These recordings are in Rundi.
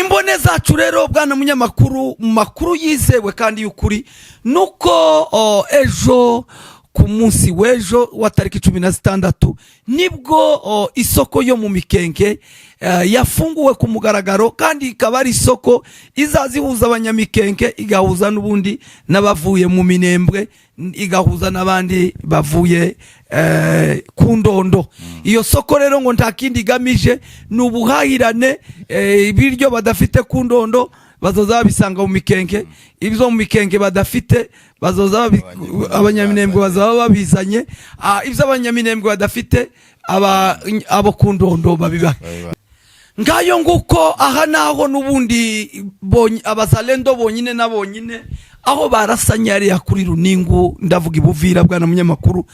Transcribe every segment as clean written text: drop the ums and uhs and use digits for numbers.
Imbone zacu rero, bwana munyamakuru, mu makuru yizewe kandi y'ukuri, nuko ejo, ku munsi w'ejo wa tariki 16, nibwo isoko yo mu Mikenke yafunguwe ku mugaragaro, kandi ikaba ari isoko izaza ihuza Abanyamikenke, igahuza n'ubundi n'abavuye mu Minembwe, igahuza n'abandi bavuye ku Ndondo. Iyo soko rero ngo nta kindi igamije, ni ubuhahirane. Ibiryo badafite ku Ndondo bazoza babisanga mu Mikenke, ibyo mu Mikenke badafite bazoza Abanyaminembwe bazaba babizanye. Ibyo Abanyaminembwe badafite, abo ku Ndondo babibahe. Ngayo nguko. Aha naho n'ubundi Abazalendo bonyine na bonyine aho barasanye hariya kuri Runingu, ndavuga ibuvira, bwana munyamakuru,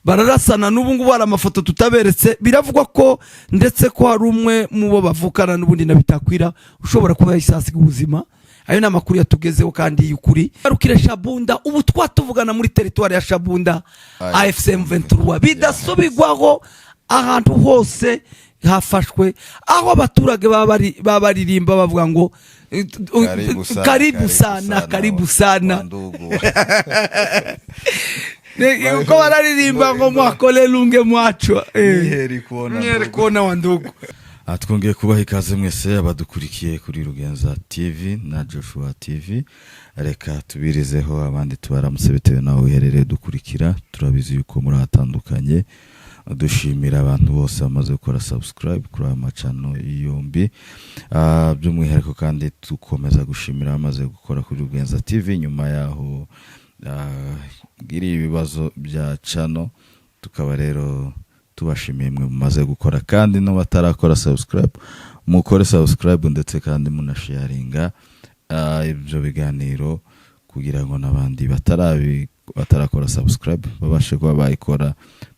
bararasana n'ubu ngubu. Hari amafoto tutaberetse. Biravugwa ko ndetse ko hari umwe mu bo bavukana n'ubundi na Bitakwira ushobora kuba yahise ahasiga ubuzima. Ayo ni amakuru yatugezeho kandi y'ukuri. Garukire Shabunda. Ubu twatuvugana muri teritwari ya Shabunda, AFC M23 bidasubigwaho, ahantu hose hafashwe, aho abaturage baba baririmba bavuga ngo "Karibu sana, karibu sana, karibu sana wandugu." Uko bararirimba ngo "Mwakole lunge mwacu." Niheri kuona Niheri ndugu. kuona wa ndugu. Aha twongeye kubaha ikaze mwese abadukurikiye kuri Rugenza TV na Joshua TV. Reka tubirizeho abandi tubaramutse bitewe n'aho uherereye dukurikira. Turabizi yuko muri ahatandukanye. Dushimira abantu bose bamaze gukora subscribe kuri aya macano yombi. By'umwihariko kandi dukomeza gushimira abamaze gukora kuri Rugenza TV nyuma yaho bwiriye ibibazo bya channel. Tukaba rero tubashimiye mwe mumaze gukora, kandi n'abatarakora subscribe mukore subscribe, ndetse kandi munasharinga ibyo biganiro kugira ngo n'abandi batarakora subscribe babashe kuba bayikora.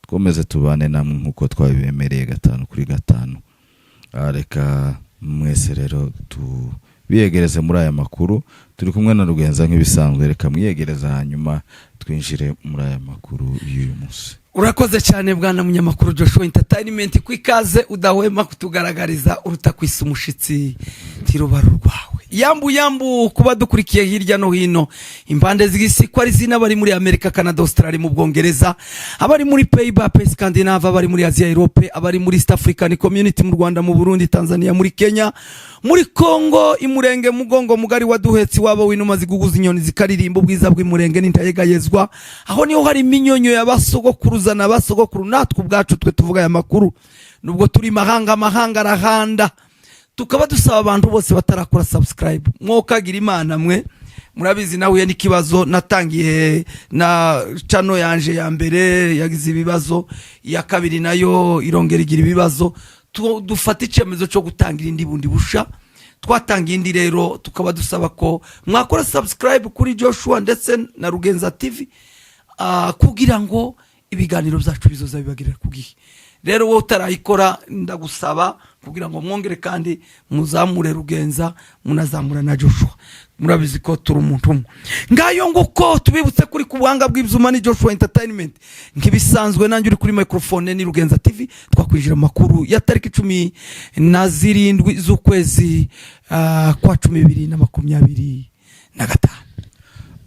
Twomeze tubane namwe nk'uko twabibemereye gatanu kuri gatanu. Reka mwese rero tubiyegereze muri aya makuru. Turi kumwe na Rugenza nk'ibisanzwe. Reka mwiyegereza, hanyuma twinjire muri aya makuru y'uyu munsi. Urakoze cyane, bwana munyamakuru Joshua Entertainment, ku ikaze udahwema kutugaragariza. Uruta kwisa umushitsi tirubara urwawe. Yambu yambu kuba dukurikiye hirya no hino impande z'isi ko ari zina, bari muri Amerika, Canada, Australia, mu Bwongereza, abari muri Pays-Bas, Scandinave, abari muri Asia, Europe, abari muri East African Community, mu Rwanda, mu Burundi, Tanzania, muri Kenya, muri Congo, Imurenge, Mugongo mugari waduhetse wabo w'inuma ziguguza inyoni zikaririmba ubwiza bw'Imurenge n'intayegayezwa. Aho niho hari iminyonyo y'abasogokuruza na basogokuru. Natwe ubwacu twe tuvuga aya makuru nubwo turi mahanga, amahanga arahanda. Tukaba dusaba abantu bose batarakora subscribe, mwokagira Imana mwe. Murabizi, nahuye n'ikibazo, natangiye na channel yanje ya mbere yagize ibibazo, iya kabiri nayo irongera igira ibibazo. Dufata icyemezo cyo gutangira indi bundi busha. Twatangiye indi rero, tukaba dusaba ko mwakora subscribe kuri Joshua ndetse na Rugenza TV, kugira ngo ibiganiro byacu bizoza bibagirira ku gihe. Rero wowe utarayikora, ndagusaba kugira ngo mwongere kandi muzamure Rugenza, munazamura na Joshua. Murabizi ko turi umuntu umwe. Ngayo nguko. Tubibutse kuri ku buhanga bw'ibyuma ni Joshua Entertainment nk'ibisanzwe, nanjye uri kuri microphone ni Rugenza TV. Twakwinjira mu makuru ya tariki 17 z'ukwezi kwa 10, 2025.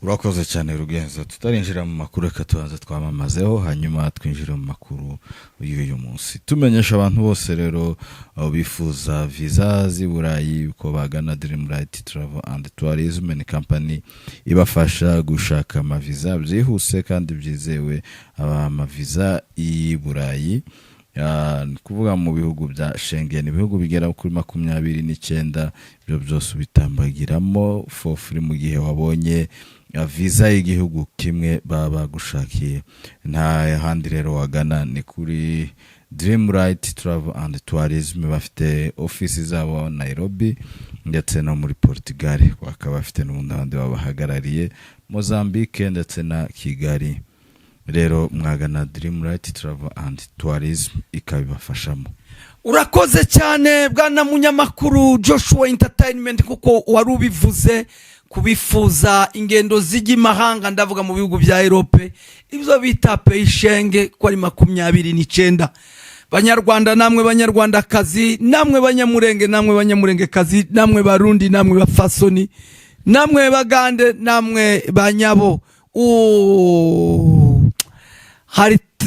Urakoze cyane, Rugenza. Tutarinjira mu makuru, reka tubanze twamamazeho, hanyuma twinjire mu makuru y'uyu munsi. Tumenyesha abantu bose rero abo bifuza viza z'i Burayi ko bagana Dreamlight Travel and Tourism and Company, ibafasha gushaka amaviza byihuse kandi byizewe. Aba amaviza y'i Burayi, ni kuvuga mu bihugu bya Schengen, ibihugu bigera kuri 29, ibyo byose ubitambagiramo for free mu gihe wabonye visa y'igihugu kimwe baba bagushakiye. Nta handi rero wagana, ni kuri Dreamlight Travel and Tourism. Bafite ofisi zabo Nairobi ndetse no muri Portugal, bakaba bafite n'ubundi abandi babahagarariye Mozambique ndetse na Kigali. Rero mwagana Dreamlight Travel and Tourism ikabibafashamo. Urakoze cyane, bwana munyamakuru Joshua Entertainment. Kuko wari ubivuze, kubifuza ingendo zijya imahanga, ndavuga mu bihugu bya Europe, ibyo bita pays Schengen, ko ari 29. Banyarwanda namwe Banyarwandakazi, namwe Banyamurenge, namwe Banyamurengekazi, namwe Barundi, namwe Bafasoni, namwe Bagande, namwe Banyabo,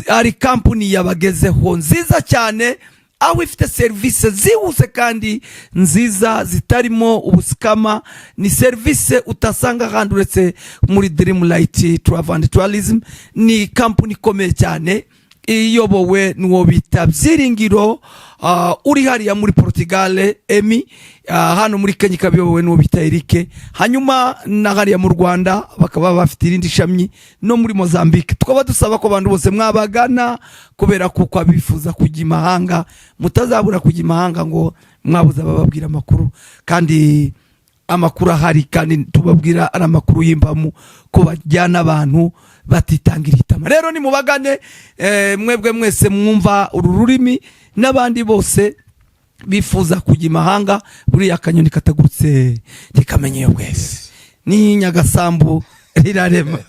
hari kampuni yabagezeho nziza cyane, aho ifite serivisi zihuse kandi nziza zitarimo ubusikama. Ni serivisi utasanga ahandi uretse muri Dream Light Travel and Tourism. Ni kampuni ikomeye cyane iyobowe n'uwo bita Byiringiro, uri hariya muri Portugal, emi hano muri Kenya ikaba iyobowe n'uwo bita Eric, hanyuma na hariya mu Rwanda bakaba bafite irindi shami, no muri Mozambique. Tukaba dusaba ko abantu bose mwabagana, kubera kuko abifuza kujya imahanga mutazabura kujya imahanga ngo mwabuze abababwira amakuru, kandi amakuru ahari kandi tubabwira ari amakuru y'impamo, ko bajyana abantu batitangira itama. Rero nimubagane, mwebwe mwese mwumva uru rurimi n'abandi bose bifuza kujya imahanga. Buriya akanyoni katagurutse ntikamenya iyo bweze. Ni Nyagasambu rirarema,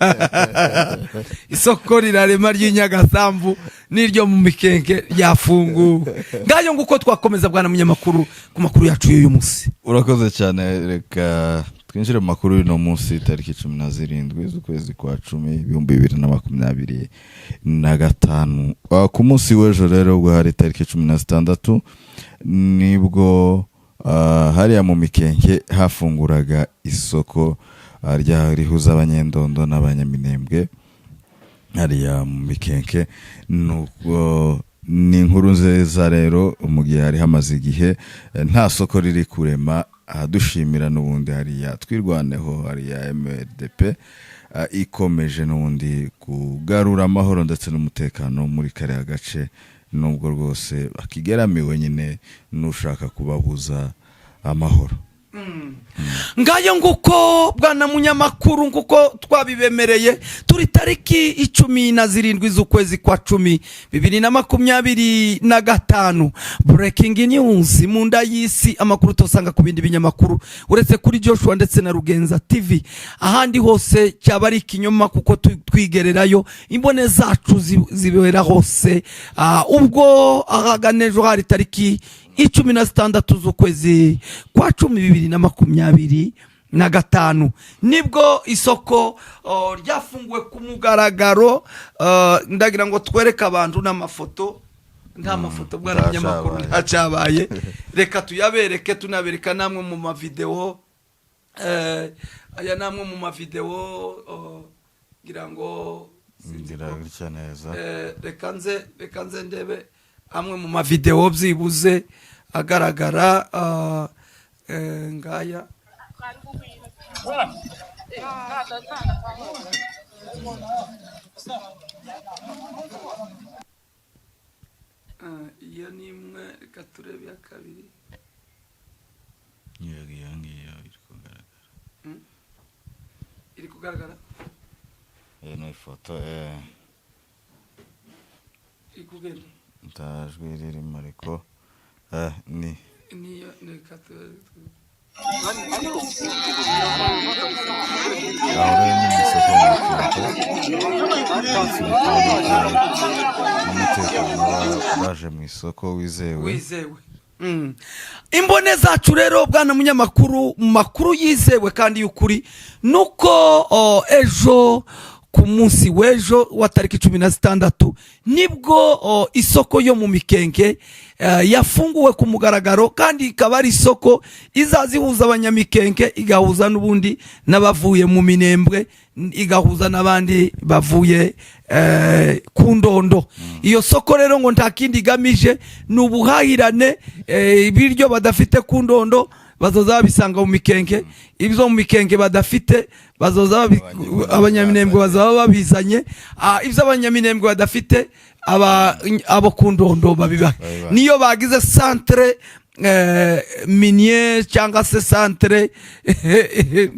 isoko rirarema ry'inyagasambu n'iryo mu Mikenke ryafunguwe. Ngayo nguko, twakomeza, bwana munyamakuru, ku makuru yacu y'uyu munsi. Urakoze cyane. Reka twinjire mu makuru y'uno munsi, tariki 17 z'ukwezi kwa 10, 2025. Ku munsi w'ejo rero, ubwo hari tariki 16, nibwo hariya mu Mikenke hafunguraga isoko rihuza Abanyendondo n'Abanyaminembwe hariya mu Mikenke. Nuko ni inkuru nziza rero mu gihe hari hamaze igihe nta soko riri kurema. Dushimira n'ubundi hariya Twirwaneho, hariya MRDP, ikomeje n'ubundi kugarura amahoro ndetse n'umutekano muri kariya gace, nubwo rwose bakigeramiwe nyine n'ushaka kubabuza amahoro. Ngayo nguko, bwana munyamakuru, nguko twabibemereye. Turi tariki 17 z'ukwezi kwa 10, 2025. Breaking news mu nda y'isi, amakuru tosanga ku bindi binyamakuru uretse kuri Joshua ndetse na Rugenza TV. Ahandi hose cyaba ari ikinyoma, kuko twigererayo, imbone zacu zibera hose. Ubwo ahagana ejo hari tariki 16 z'ukwezi kwa 10, 2025, nibwo isoko ryafunguwe ku mugaragaro. Ndagira ngo twereke abantu n'amafoto. Nta mafoto, bwana munyamakuru? Ntacyabaye. Ntacyabaye. Reka tuyabereke, tunabereka namwe mu mavideo. Aya namwe mu mavideo, ngira ngo sinzi Ngira gutya neza. Reka nze ndebe amwe mu mavideo byibuze agaragara. Ngaya. Iyo ni imwe, reka turebe iya kabiri. Iyo ngiyo iri kugaragara. Iri kugaragara. Iyo ni ifoto. Iri kugenda. Nta jwi ririmo, ariko ni Niyo, reka turebe. Aho rero ni mu isoko mu Mikenke, abasirikare n'umutekano baje mu isoko wizewe. Wizewe. Imbone zacu rero, bwana munyamakuru, mu makuru yizewe kandi y'ukuri, nuko ejo, ku munsi w'ejo wa tariki 16, nibwo isoko yo mu Mikenke yafunguwe ku mugaragaro, kandi ikaba ari isoko izaza ihuza Abanyamikenke, igahuza n'ubundi n'abavuye mu Minembwe, igahuza n'abandi bavuye ku Ndondo. Iyo soko rero ngo nta kindi igamije, ni ubuhahirane. Ibiryo badafite ku Ndondo bazoza babisanga mu Mikenke, ibyo mu Mikenke badafite bazoza Abanyaminembwe bazaba babizanye. Ibyo Abanyaminembwe badafite, abo ku Ndondo babibaha. Babibaha. Niyo bagize centre minier cyangwa se centre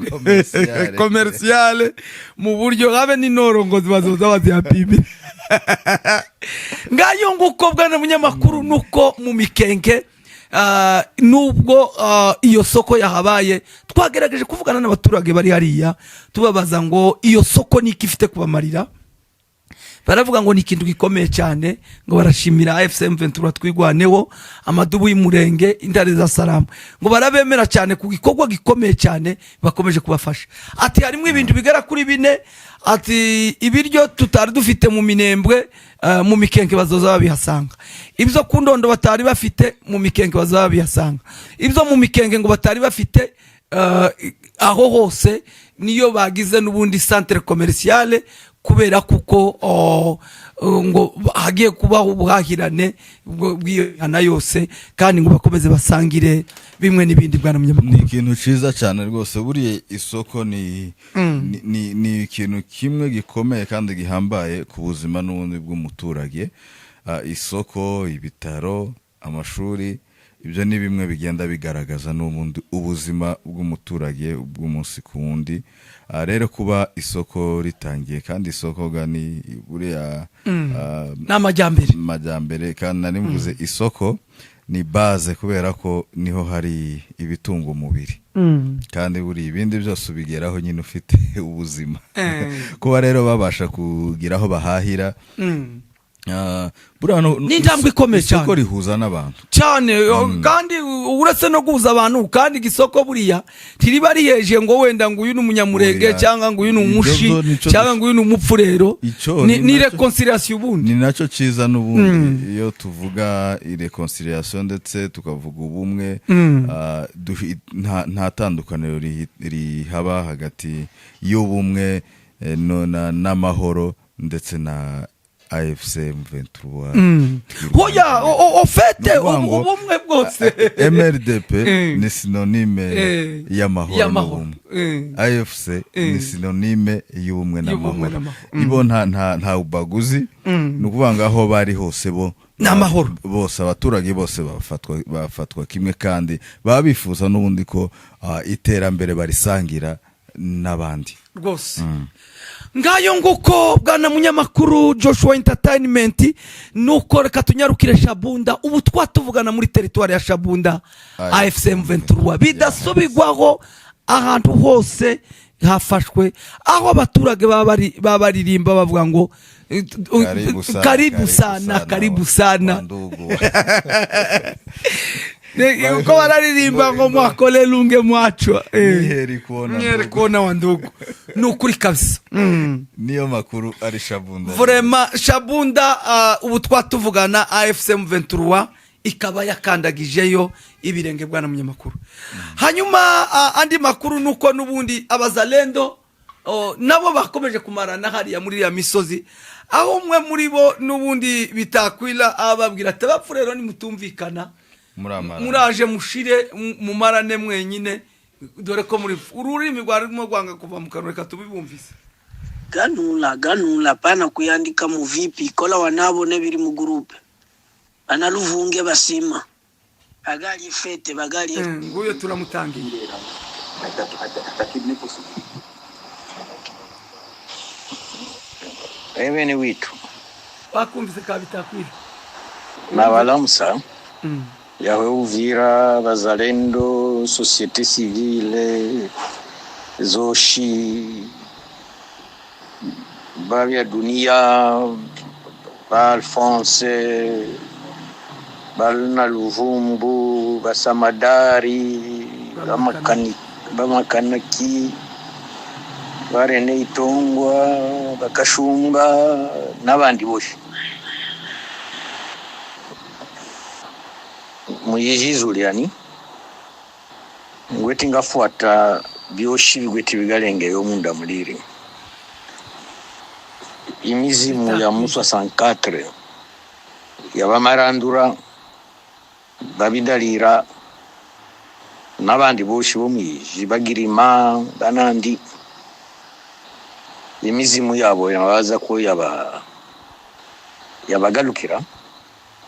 Commerciale. Commerciale, mu buryo habe n'inorongo bazoza bazihapimira. Ngayo nguko, bwana munyamakuru, nuko mu Mikenke, nubwo iyo soko yahabaye, twagerageje kuvugana n'abaturage bari hariya, tubabaza ngo iyo soko niki ifite kubamarira. Baravuga ngo ni ikintu gikomeye cyane, ngo barashimira AFC M23, Twigwaneho, amadubu y'Umurenge, Intare za Salamu, ngo barabemera cyane ku gikorwa gikomeye cyane bakomeje kubafasha. Ati harimo ibintu bigera kuri bine. Ati ibiryo tutari dufite mu Minembwe, mu Mikenke bazoza babihasanga. Ibyo ku Ndondo batari bafite, mu Mikenke bazoza babihasanga. Ibyo mu Mikenke ngo batari bafite, aho hose niyo bagize n'ubundi centre commerciale, kubera kuko ngo hagiye kubaho ubuhahirane bw'iyo mihana yose, kandi ngo bakomeze basangire bimwe n'ibindi, bwana Ni munyamakuru. ikintu cyiza cyane rwose. Buriya isoko ni ikintu kimwe gikomeye kandi gihambaye ku buzima n'ubundi bw'umuturage. Isoko, ibitaro, amashuri, ibyo ni bimwe bigenda bigaragaza n'ubundi ubuzima bw'umuturage bw'umunsi ku wundi. Rero kuba isoko ritangiye, kandi isoko ga ni buriya Ni amajyambere. Majyambere. Kandi nari mvuze isoko ni base, kubera ko niho hari ibitunga umubiri, kandi buri ibindi byose ubigeraho nyine ufite ubuzima. Kuba rero babasha kugira aho bahahira, buriya Ni intambwe ikomeye isoko cyane. rihuza n'abantu. Cyane. Kandi uretse no guhuza abantu, kandi isoko buriya ntiriba riheje ngo wenda ngo uyu ni Umunyamurenge Oya. cyangwa ngo uyu ni Ibyo Umushi byo nico cyangwa ngo uyu ni Umupfurero. Icyo Ni ni ni nacyo- réconciliation ubundi. Ni nacyo cyiza n'ubundi iyo tuvuga réconciliation ndetse tukavuga ubumwe, nta tandukaniro rihaba hagati y'ubumwe n'amahoro ndetse na AFC M23. Hoya, ofete Ni ukuvuga ngo, ubumwe bwose. MRDP ni synonyme y'amahoro y'amahoro. n'ubumwe. AFC ni synonyme y'ubumwe Y'ubumwe n'amahoro. n'amahoro. Ibo nta ubaguzi, ni ukuvuga ngo aho bari hose bo Ni amahoro. Bose, abaturage bose bafatwa kimwe, kandi baba bifuza n'ubundi ko iterambere barisangira n'abandi. Rwose ngayo nguko, bwana munyamakuru Joshua Entertainment. Nuko reka tunyarukire Shabunda. Ubu twatuvugana muri territoire ya Shabunda, AFC M23 bidasubigwaho, ahantu hose hafashwe, aho abaturage baba baririmba bavuga ngo Karibu sana, karibu sana, karibu sana. Wa ndugu. Uko bararirimba ngo mwakole lunge mwachwa. Niheri kuona Niheri ndugu. kuona wa ndugu. Ni ukuri kabisa. Niyo makuru ari Shabunda. Vraiment Shabunda, ubu twatuvugana AFC M23 ikaba yakandagijeyo ibirenge, bwana munyamakuru. Hanyuma andi makuru nuko n'ubundi abazalendo nabo bakomeje kumarana hariya muri iriya misozi, aho umwe muri bo n'ubundi Bitakwira ababwira ati abapfu rero nimutumvikana Muramara. Muraje mushire mumarane mwenyine, dore ko muri ururimi rwarimo rwanga kuva mu kanwa. Reka tubibumvise. Ganula ganula pana kuyandika mu vipi kola wanabo nebiri mu groupe banaluvunge basima bagali fete bagali. Nguyo turamutangiye. Bene witu. Bakumvise ka Bitakwira. Nabalamusa yawe Uvira, bazalendo, société civile zoshi babya dunia, ba Alphonse baluna Luvumbu, basamadari, bamakanaki, barene Itongwa, bakashumba n'abandi bose muyijizulirani ngweti ngafuata byoshi bigweti bigalengeyo omunda muliri imizimu ya mu 64 yabamarandura babidalira n'abandi boshi bo mwiji bagirima banandi imizimu yabo yabaza ko yabagalukira.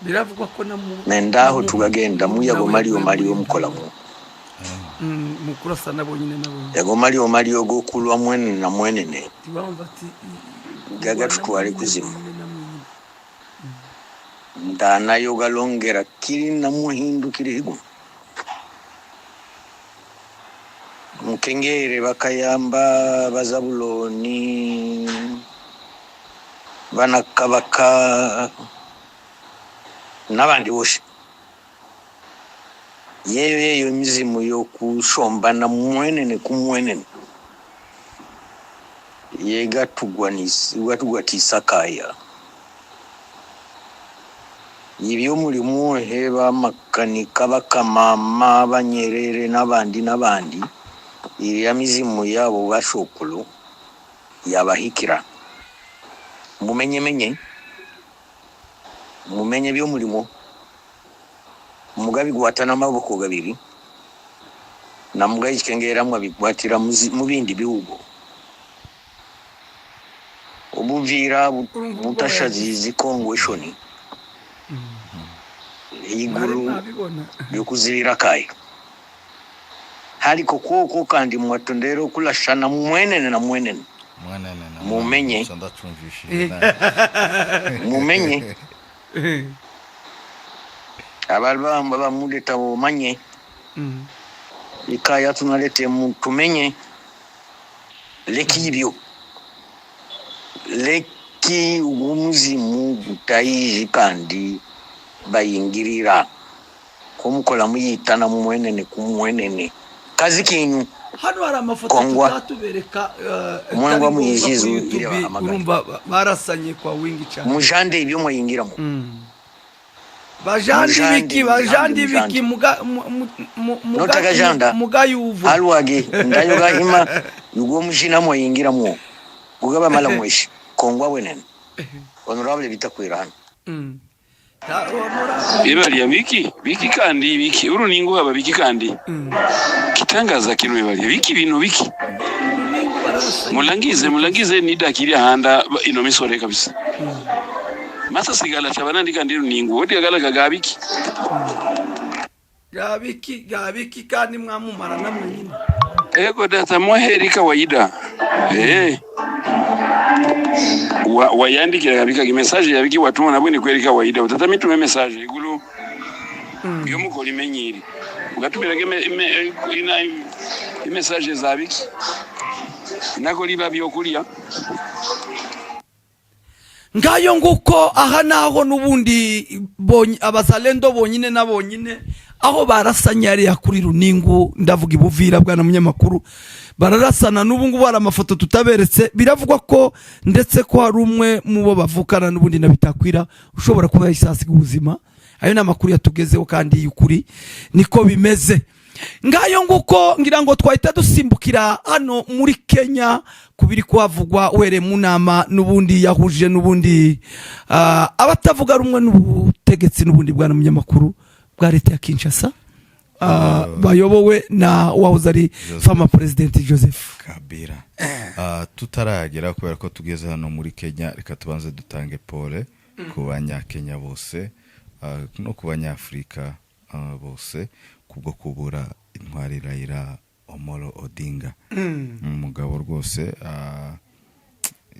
Biravugwa ko na mu Nendaho tugagenda muyago maliyo maliyo mukolamu. Mu kurasa nabo nyine nabo. Yago maliyo maliyo gokulwa mwene na mwenene. Tibamva ati Gagatware kuzimu. Ndanayo galongera kiri na muhindu kiri higu mukengere bakayamba bazabuloni. Banakabaka n'abandi bose. Yeyo yeyo mizimu yokushombana mwenene ku mwenene yegatugwatisakaya ibyo muri muhe bamakanika, bakamama, banyerere n'abandi n'abandi. Iriya mizimu yabo bashokolo yabahikira. Mumenye menye mumenye by'omulimo mugabigwata n'amaboko gabiri, namugayikengera mwabigwatira mu bindi bihugu. Obuvira Urumva ubwoba yagize. Butashazizi Kongo eshoni Mwari iguru mwabibona. Lyokuzibira kayo haliko kwoko kandi mwatondera okulashana mwenene na mwenene. Mwenene na Mumenye. Gusa ndacumvishije nawe. Mumenye abalibamba bamuleta bomanye. Ikaya tunalete tumenye leki ibyo leki umuzimu gutayiji kandi bayingirira kumukola muyitana mwenene kumwenene kazi kinyu. Hano hari amafoto Kongwa. tutatubereka Umwe atari ngo ngombwa muyijizu kuri YouTube, ireba amagara. Urumva barasanye kwa wingi cyane. Mujande ibyo mwayingiramo. Bajandi Mujande, biki bajandi mujande, biki mujande. Muga Notagajanda. Mugayuvu. Alwage ndayo gahima yugo mushina mwayingiramo gugaba mala mweshi kongwa wenene honorable Bitakwira hano. Ebalya biki biki kandi biki uruningu haba biki kandi kitangaza kino ebalya biki bino biki. Runingu bararasanye. Mulangize mulangize nidakiri ahanda ino misore kabisa masa sigala chabanandi kandi runingu woti gagala gagabiki. Gabiki gabiki kandi mwamumara namwe nyine. Ego data mwaheri kawaida wayandikira kabika message yabiki watuma nabwo ni kweri kawaida utata mitume message igulu yomukola imenyiri ugatumira ina imessage zabiki nako liba byokulya. Ngayo nguko aha naho n'ubundi abazalendo bonyine na bonyine aho barasanye hariya kuri Runingu, ndavuga ibuvira bwana munyamakuru, bararasana n'ubu ngubu hari amafoto tutaberetse. Biravugwa ko ndetse ko hari umwe mu bo bavukana n'ubundi na Bitakwira ushobora kuba yahise ahasiga ubuzima. Ayo ni amakuru yatugezeho kandi y'ukuri niko bimeze. Ngayo nguko ngira ngo twahita dusimbukira hano muri Kenya ku biri kuhavugwa uhereye mu nama n'ubundi yahuje n'ubundi abatavuga rumwe n'ubutegetsi n'ubundi bwana munyamakuru bwa leta ya Kinshasa, bayobowe na wahoze ari Joseph. former president Joseph Kabila. Tutaragera kubera ko tugeze hano muri Kenya, reka tubanze dutange pole ku banyakenya bose no ku banyafurika bose kubwo kubura intwari Raila Omolo Odinga. Umugabo rwose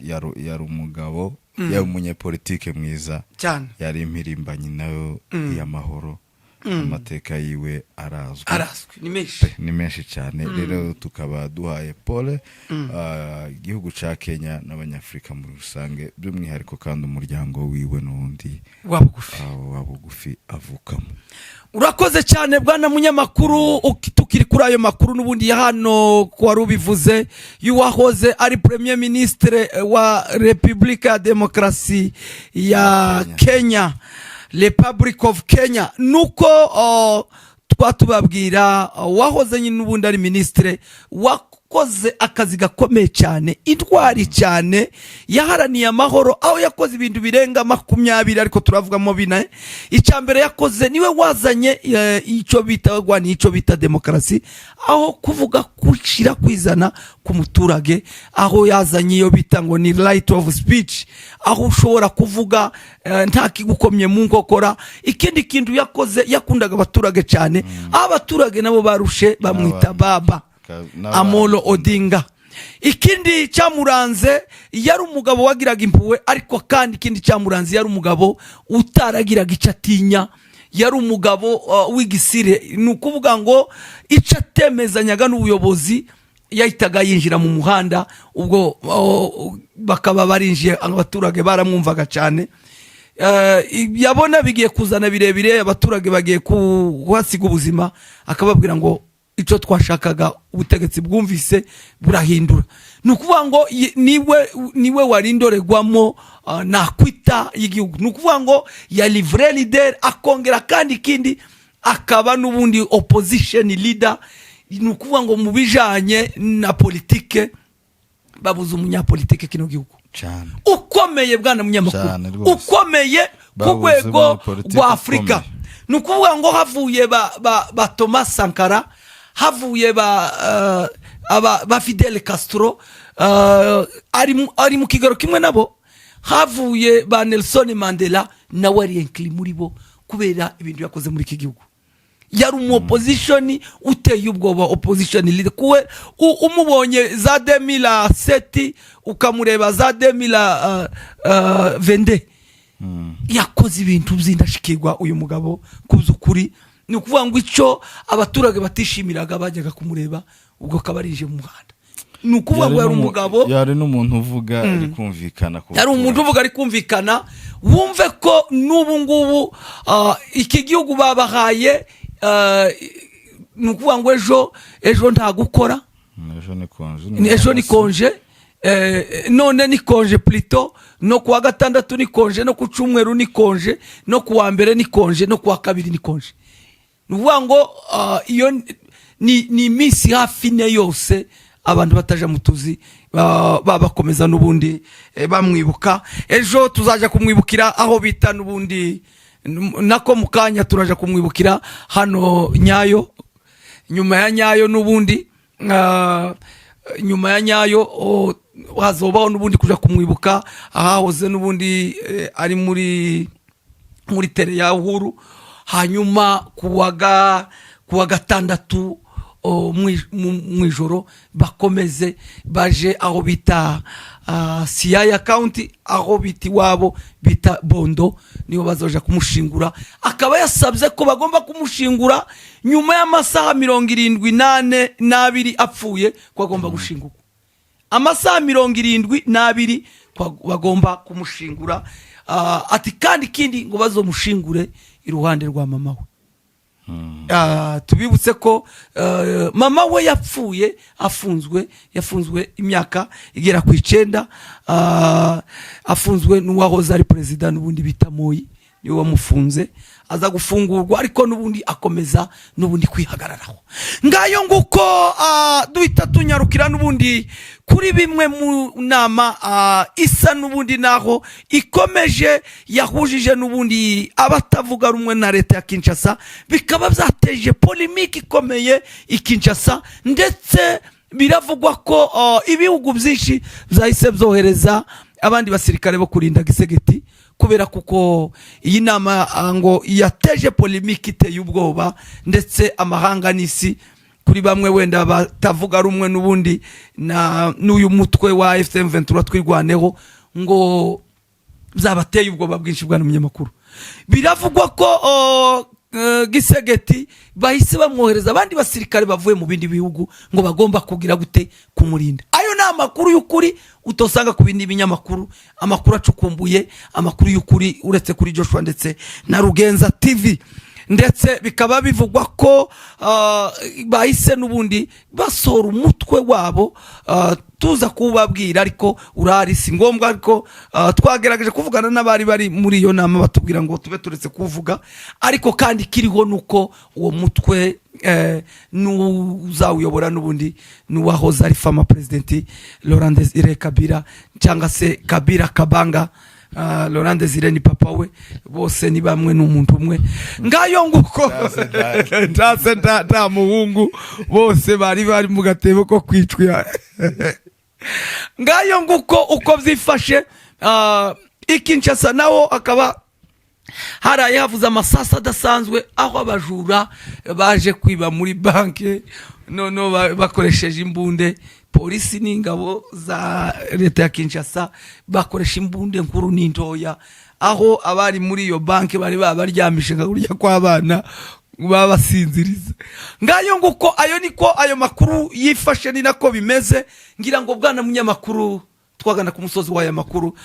yari umugabo, yari umunyepolitike mwiza cyane. Yari impirimbanyi nayo y'amahoro. Amateka yiwe arazwi. Arazwi ni menshi. Ni menshi cyane. Rero tukaba duhaye pole igihugu cya Kenya n'abanyafurika muri rusange, by'umwihariko kandi umuryango wiwe n'undi wa bugufi. Wa bugufi avukamo. Urakoze cyane bwana munyamakuru. Tukiri kuri ayo makuru n'ubundi ya hano ko wari ubivuze y'uwahoze ari premier ministre wa Repubulika ya Demokarasi ya Kenya, Republic of Kenya, nuko twatubabwira wahoze nyine n'ubundi ari ministre wakoze akazi gakomeye cyane, intwari cyane, yaharaniye amahoro aho yakoze ibintu birenga 20 ariko turavugamo bine. Icya mbere yakoze niwe wazanye icyo bita gwani, icyo bita demokarasi, aho kuvuga kushira kwizana ku muturage, aho yazanye iyo bita ngo ni right of speech, aho ushobora kuvuga nta kigukomye mu nkokora. Ikindi kintu yakoze, yakundaga abaturage cyane, aho abaturage nabo barushe bamwita baba. Amolo Odinga. Ikindi cyamuranze, yari umugabo wagiraga impuhwe, ariko kandi ikindi cyamuranze, yari umugabo utaragiraga icyo atinya, yari umugabo w'igisire. Ni ukuvuga ngo icyo atemezanyaga n'ubuyobozi Yahitaga yinjira mu muhanda, ubwo bakaba barinjiye, abaturage baramwumvaga cyane. Yabona bigiye kuzana birebire, abaturage bagiye kuhasiga ubuzima, akababwira ngo icyo twashakaga ubutegetsi bwumvise burahindura. Ni ukuvuga ngo niwe wari indorerwamo, nakwita y'igihugu. Ni ukuvuga ngo yari vrai leader, akongera kandi ikindi akaba n'ubundi opposition leader. Ni ukuvuga ngo mu bijanye na politike babuze umunyapolitike kino gihugu cyane ukomeye, bwana munyamakuru. Cyane rwose. Ukomeye ku Babuze rwego umunyapolitike rwa Afurika. ukomeye. Ni ukuvuga ngo havuye ba Thomas Sankara, havuye ba Fidel Castro, ari mu kigero kimwe nabo, havuye ba Nelson Mandela, nawe ari inclus muri bo kubera ibintu yakoze muri iki gihugu. Yari umu opposition uteye ubwoba, opposition leader. Kuwe umubonye za 2007, ukamureba za 2022, yakoze ibintu by'indashyikirwa uyu mugabo. Ku by'ukuri, ni ukuvuga ngo icyo abaturage batishimiraga bajyaga kumureba, ubwo akaba arije mu muhanda. Ni ukuvuga ngo yari umugabo Yari n'umuntu uvuga ari kumvikana ku Yari umuntu baturage. uvuga ari kumvikana. Wumve ko n'ubu ngubu iki gihugu babahaye, ni ukuvuga ngo ejo nta gukora. Ejo ni congé. Ejo ni congé, none ni congé plutôt, no kuwa gatandatu ni congé, no ku cyumweru ni congé, no ku wa mbere ni congé, no ku wa kabiri ni congé. Ni ukuvuga ngo iyo ni iminsi hafi 4 yose abantu bataja mu tuzi, bakomeza n'ubundi bamwibuka. Ejo tuzajya kumwibukira aho bita n'ubundi nako mu kanya turaja kumwibukira hano Nyayo. Nyuma ya Nyayo n'ubundi, nyuma ya Nyayo hazobaho n'ubundi kuja kumwibuka ahahoze n'ubundi ari muri terrain ya Uhuru. Hanyuma kuwa gatandatu mw'ijoro bakomeze baje aho bita Siaya County, aho bita iwabo bita Bondo, niho bazoja kumushingura. Akaba yasabye ko bagomba kumushingura nyuma y'amasaha 72 apfuye, ko agomba gushingurwa amasaha 72 ko bagomba kumushingura. Ati kandi ikindi ngo bazomushingure iruhande rwa mama we. Tubibutse ko mama we yapfuye afunzwe, yafunzwe imyaka igera ku 9, afunzwe n'uwahoze ari perezida n'ubundi bita Moi, niwe wamufunze. Aza gufungurwa, ariko n'ubundi akomeza n'ubundi kwihagararaho. Ngayo nguko. Duhita tunyarukira n'ubundi kuri bimwe mu nama isa n'ubundi naho ikomeje, yahujije n'ubundi abatavuga rumwe na leta ya Kinshasa, bikaba byateje polémique ikomeye i Kinshasa. Ndetse biravugwa ko ibihugu byinshi byahise byohereza abandi basirikare bo kurinda Tshisekedi, kubera kuko iyi nama ngo yateje polémique iteye ubwoba, ndetse amahanga n'isi, kuri bamwe wenda batavuga rumwe n'ubundi na n'uyu mutwe wa AFC M23 Twirwaneho, ngo byabateye ubwoba bwinshi. Bwana munyamakuru, biravugwa ko Tshisekedi bahise bamwohereza abandi basirikare bavuye mu bindi bihugu, ngo bagomba kugira gute? Kumurinda. Ayo ni amakuru y'ukuri utosanga ku bindi binyamakuru, amakuru acukumbuye, amakuru y'ukuri uretse kuri Joshua ndetse na Rugenza TV. Ndetse bikaba bivugwa ko bahise n'ubundi basohora umutwe wabo, tuza kuwubabwira ariko urahari, si ngombwa. Ariko twagerageje kuvugana n'abari bari muri iyo nama, batubwira ngo tube turetse kuwuvuga. Ariko kandi kiriho nuko uwo mutwe n'uzawuyobora n'ubundi n'uwahoze ari former president Laurent Desire Kabila, cyangwa se Kabila Kabanga. Laurent Desire ni papa we, bose ni bamwe, ni umuntu umwe. Ngayo nguko. Ntase nta muhungu, bose bari bari mu gatebo ko kwicwa. Ngayo nguko uko byifashe. I Kinshasa naho akaba haraye havuze amasasu adasanzwe, aho abajura baje kwiba muri banki, noneho bakoresheje imbunde. Polisi n'ingabo za leta ya Kinshasa bakoresha imbunde nkuru n'intoya, aho abari muri iyo banki bari babaryamishe nka kurya kw'abana. Babasinziriza. Ngayo nguko, ayo niko ayo makuru yifashe, ni nako bimeze. Ngira ngo bwana munyamakuru, twagana ku musozi w'aya makuru,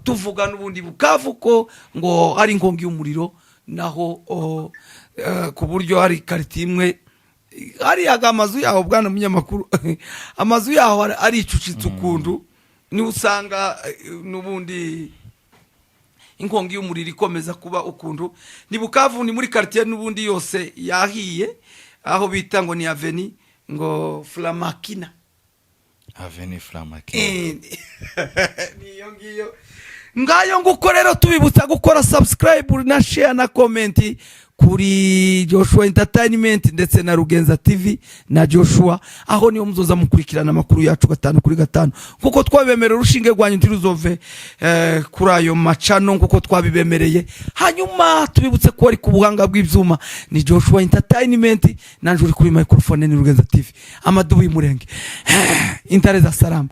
tuvuga n'ubundi Bukavu ko ngo hari inkongi y'umuriro naho, ku buryo hari quartier imwe hariya amazu yaho, bwana munyamakuru, amazu yaho aricucitse ukuntu, niho usanga n'ubundi inkongi y'umuriro ikomeza kuba ukuntu. Ni Bukavu, ni muri quartier n'ubundi yose yahiye, aho bita ngo ni avenue ngo Flamakina. Avenue Flamakina. Niyo ngiyo. Ngayo nguko rero, tubibutsa gukora subscribe na share na comment kuri Joshua Entertainment ndetse na Rugenza TV na Joshua. Aho niho muzoza mukurikirana amakuru yacu gatanu kuri gatanu, kuko twabemerera urushinge rwanyu ntiruzove kuri ayo macano nkuko twabibemereye. Hanyuma tubibutse ko ari ku buhanga bw'ibyuma ni Joshua Entertainment, nanje uri kuri microphone ni Rugenza TV. Amadubu y'umurenge, intare za Salamu.